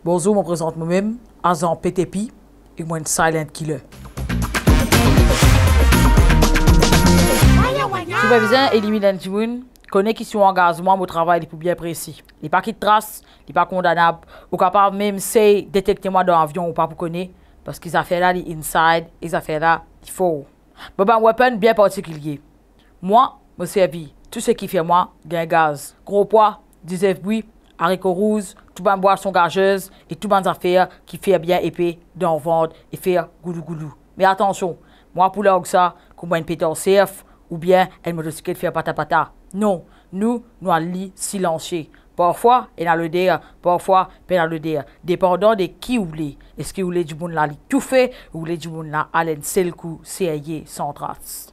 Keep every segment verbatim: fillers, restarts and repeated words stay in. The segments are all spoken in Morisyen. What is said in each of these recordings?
Bonzour, mo prezant momem, Azan P T P, e mo enn silent killer. Si ou pe bizin eliminn enn dimoun, kone ki si mo angazman, mo travay, li pou bien presi. Li pa kit tras, li pa kondanab. Ou kapav mem sey detekte mwa dan avion, ou pa pou kone, parski zafer la, li inside, e zafer la, li for. Mo bann weapon bien partikilie. Mwa, mo servi tou seki fer mwa gagn gaz. Gro pwa, dizef bwi, ariko rouz, tou bann bwason gazez e tou bann zafer ki fer bien epe dan vant e fer goulou-goulou. Me atansion, mwa pou larg sa kouma enn petar serf oubien enn motosiklet fer pata-pata. Non, nou, nou al li silansie. Parfwa ena loder, parfwa pena loder, depandan de ki ou le. Eski ou le dimoun la li toufe, ou le dimoun la al enn sel kou serye, san tras?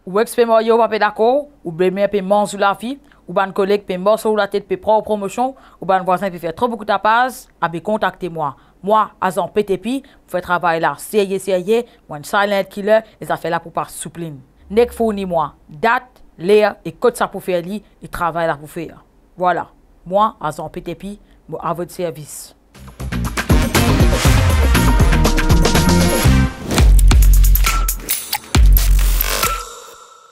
Ou ex pe marye, ou pa pe dakor, ou belmer pe manz ou lavi, ou bann koleg pe mars lor ou latet, pe pran ou promosion, ou bann vwazin pe fer tro boukou tapaz, abe kontakte mwa. Mwa, Azan P T P, mo fer travay la serye, serye, mo enn silent killer, e zafer la pou pa souplinn. Nek fourni mwa dat, ler e kot sa pou fer li, e travay la pou fer. Vwala, mwa, Azan P T P, mo a vot servis.